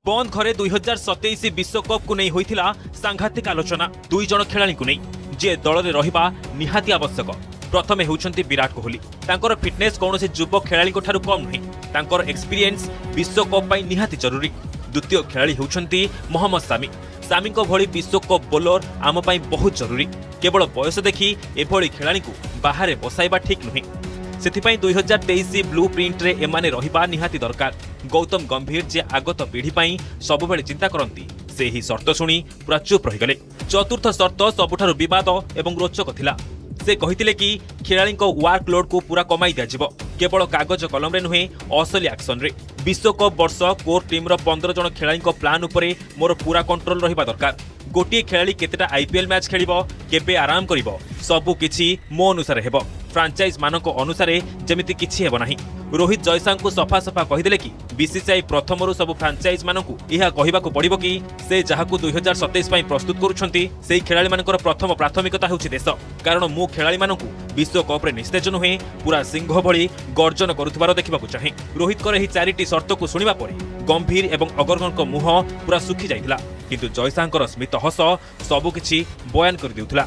ବନ୍ଦ ଘରେ 2027 ବିଶ୍ୱକପ୍କୁ ନେଇ ହୋଇଥିଲା ସାଂଘାତିକ ଆଲୋଚନା, 2 ଜଣ ଖେଳାଳିଙ୍କୁ ନେଇ ଯିଏ ଦଳରେ ରହିବା ନିହାତି ଆବଶ୍ୟକ। ପ୍ରଥମେ ହେଉଛନ୍ତି ବିରାଟ କୋହଲି। ତାଙ୍କର ଫିଟନେସ୍ କୌଣସି ଯୁବ ଖେଳାଳିଙ୍କ ଠାରୁ କମ୍ ନୁହେଁ। ତାଙ୍କର ଏକ୍ସପିରିଏନ୍ସ ବିଶ୍ୱକପ୍ ପାଇଁ ନିହାତି ଜରୁରୀ। ଦ୍ୱିତୀୟ ଖେଳାଳି ହେଉଛନ୍ତି ମହମ୍ମଦ ସାମି। ସାମିଙ୍କ ଭଳି ବିଶ୍ୱକପ୍ ବୋଲର ଆମ ପାଇଁ ବହୁତ ଜରୁରୀ। କେବଳ ବୟସ ଦେଖି ଏଭଳି ଖେଳାଳିଙ୍କୁ ବାହାରେ ବସାଇବା ଠିକ୍ ନୁହେଁ। ସେଥିପାଇଁ 2023 ବ୍ଲୁ ପ୍ରିଣ୍ଟରେ ଏମାନେ ରହିବା ନିହାତି ଦରକାର। ଗୌତମ ଗମ୍ଭୀର ଯେ ଆଗତ ପିଢ଼ି ପାଇଁ ସବୁବେଳେ ଚିନ୍ତା କରନ୍ତି, ସେ ଏହି ସର୍ତ୍ତ ଶୁଣି ପୁରା ଚୁପ୍ ରହିଗଲେ। ଚତୁର୍ଥ ସର୍ତ୍ତ ସବୁଠାରୁ ବିବାଦ ଏବଂ ରୋଚକ ଥିଲା। ସେ କହିଥିଲେ କି ଖେଳାଳିଙ୍କ ୱାର୍କ ଲୋଡ୍କୁ ପୁରା କମାଇ ଦିଆଯିବ, କେବଳ କାଗଜ କଲମରେ ନୁହେଁ, ଅସଲି ଆକ୍ସନରେ। ବିଶ୍ୱକପ୍ ବର୍ଷ କୋର୍ ଟିମ୍ର 15 ଜଣ ଖେଳାଳିଙ୍କ ପ୍ଲାନ୍ ଉପରେ ମୋର ପୁରା କଣ୍ଟ୍ରୋଲ ରହିବା ଦରକାର। ଗୋଟିଏ ଖେଳାଳି କେତେଟା ଆଇପିଏଲ୍ ମ୍ୟାଚ୍ ଖେଳିବ, କେବେ ଆରାମ କରିବ, ସବୁ କିଛି ମୋ ଅନୁସାରେ ହେବ। ଫ୍ରାଞ୍ଚାଇଜ୍ ମାନଙ୍କ ଅନୁସାରେ ଯେମିତି କିଛି ହେବ ନାହିଁ। ରୋହିତ ଜୟଶାଙ୍କୁ ସଫା ସଫା କହିଦେଲେ କି ବିସିସିଆଇ ପ୍ରଥମରୁ ସବୁ ଫ୍ରାଞ୍ଚାଇଜ୍ ମାନଙ୍କୁ ଏହା କହିବାକୁ ପଡ଼ିବ କି ସେ ଯାହାକୁ 2027 ପାଇଁ ପ୍ରସ୍ତୁତ କରୁଛନ୍ତି, ସେହି ଖେଳାଳିମାନଙ୍କର ପ୍ରଥମ ପ୍ରାଥମିକତା ହେଉଛି ଦେଶ। କାରଣ ମୁଁ ଖେଳାଳିମାନଙ୍କୁ ବିଶ୍ୱକପ୍ରେ ନିସ୍ତେଜ ନୁହେଁ, ପୁରା ସିଂହ ଭଳି ଗର୍ଜନ କରୁଥିବାର ଦେଖିବାକୁ ଚାହେଁ। ରୋହିତଙ୍କର ଏହି 4ଟି ସର୍ତ୍ତକୁ ଶୁଣିବା ପରେ ଗମ୍ଭୀର ଏବଂ ଅଗରକରଙ୍କ ମୁହଁ ପୁରା ଶୁଖି ଯାଇଥିଲା, କିନ୍ତୁ ଜୟଶାଙ୍କର ସ୍ମିତ ହସ ସବୁକିଛି ବୟାନ କରିଦେଉଥିଲା।